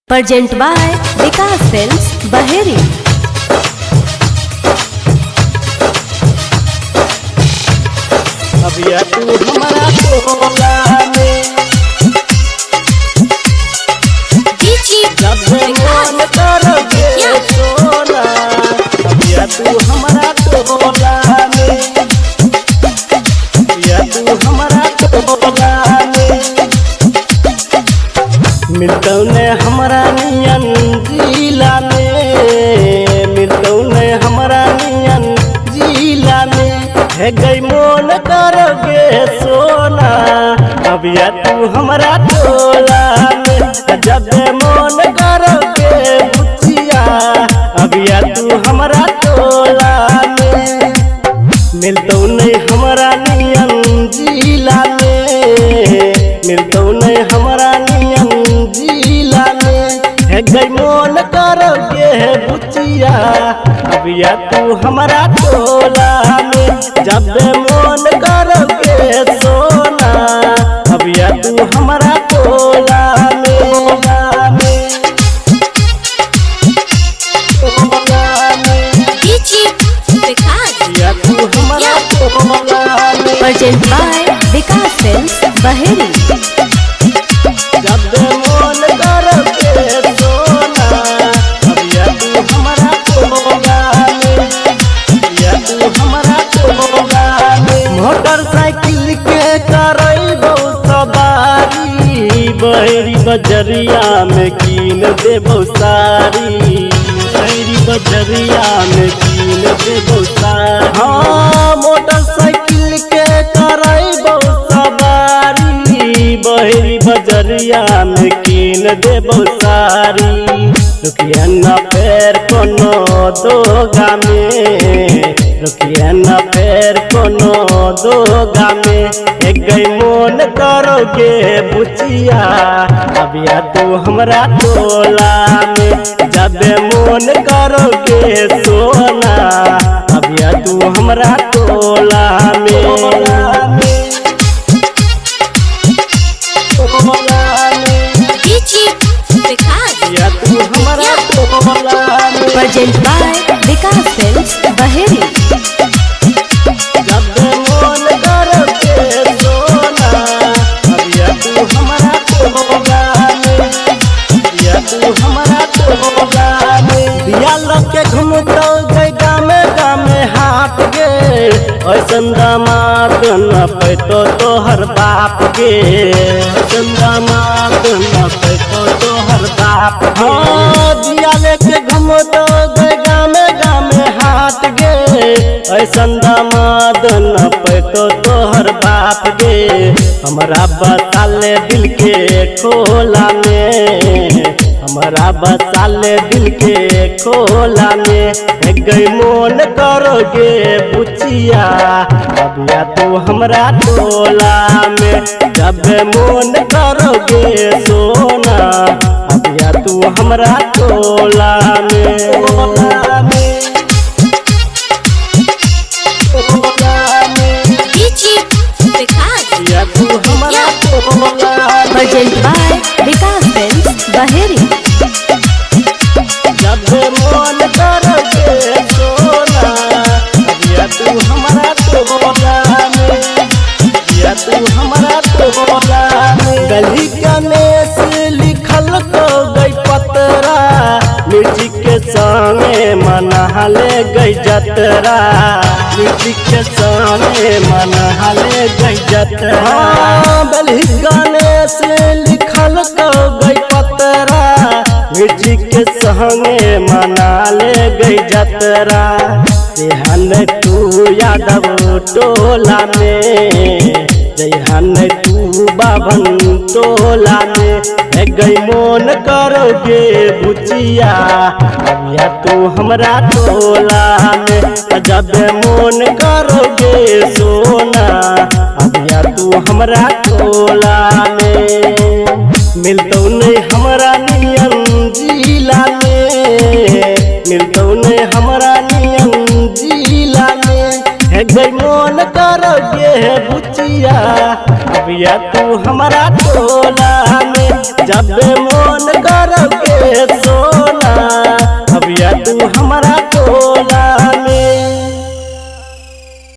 Present by Vikas films Baheri. अभिया तू हमारा टोला में जब मन करोगे सोना। अभिया तू हमारा टोला में, अभिया तू हमारा टोला में। मिलतौ ने हमारा नियन जिला में, मिलतौ ने हमारा नियन जिला में। हे गई मोन करोगे सोना, अभिया तू हमारा टोला में। जब मोन करोगे बुचिया, अभिया तू हमारा टोला में। मिलतौ नहीं हमारा नियन जिला में, मिलतौ नहीं हमारा नियन जिला में। हे गई मोन करोगे बुचिया, अभिया तू हमारा टोला में। जब मोन करोगे सोना, अभिया तू हमारा टोला में। टोला में, अभिया तू हमारा टोला में। Present by Vikas films Baheri. जब मोन करोगे सोना, अभिया तू हमारा टोला में, अभिया तू हमारा टोला में। मोटरसाइकिल के करैबौ सवारी, बहरी बजरिया में कीन देबौ सारी, बहरी बजरिया में कीन देबौ सारी। हाँ, मोटरसाइकिल के करैबौ सवारी, बहरी बजरिया में कीन देबौ सारी। रुकिया न फेर कोनो दोगा में, रुकिया न फेर कोनो दोगा में। एक गई मोन करोगे बुचिया, अभिया तू हमरा टोला में। जब मोन करोगे सोना, अभिया तू हमरा टोला में। टोला में, अभिया तू हमारा टोला में। Present by Vikas films Baheri. जब मोन करोगे सोना, अभिया तू हमारा टोला में, अभिया तू हमारा टोला में। दिया लके घूमतो गई गामे गामे हाट गे, ऐसन दामाद न पैतो तोहर बाप गे, ऐसन दामाद न पैतो तोहर बाप गे। हाँ, दिया लेके घूमतो गई गामे गामे हाट गे, ऐसन दामाद न पैतो तोहर बाप गे। हमरा बसाले दिल के खोला में, हमरा बसाले दिल के खोला में। हे गई मोन करोगे बुचिया, अभिया तू हमरा टोला में। जब मोन करोगे सोना, अभिया तू हमरा टोला में। टोला में, टोला में, अभिया तू हमारा टोला में। Present by Vikas films Baheri. जब मोन करोगे सोना, अभिया तू हमारा टोला में, अभिया तू हमारा टोला में। गली गणेश लिखल तो गई पतरा, मिर्ची के संगे मनाले गई जतरा, मिर्ची के संगे मनाले गई जतरा। हाँ, गली गणेश लिखल तो गई पतरा, मिर्ची के संगे मनाले गई जतरा। जहन तू यादव टोला में, जहन तू बाभन टोला में। हे गई मोन करोगे बुचिया, अभिया तू हमरा टोला में। जब मोन करोगे सोना, अभिया तू हमरा टोला में। मिलतौ नहीं हमरा नियन जिला में, मिलतौ नहीं हमरा नियन जिला में। हे गई मोन करोगे बुचिया, अभिया तू हमारा टोला में। जब मोन करोगे गे सोना।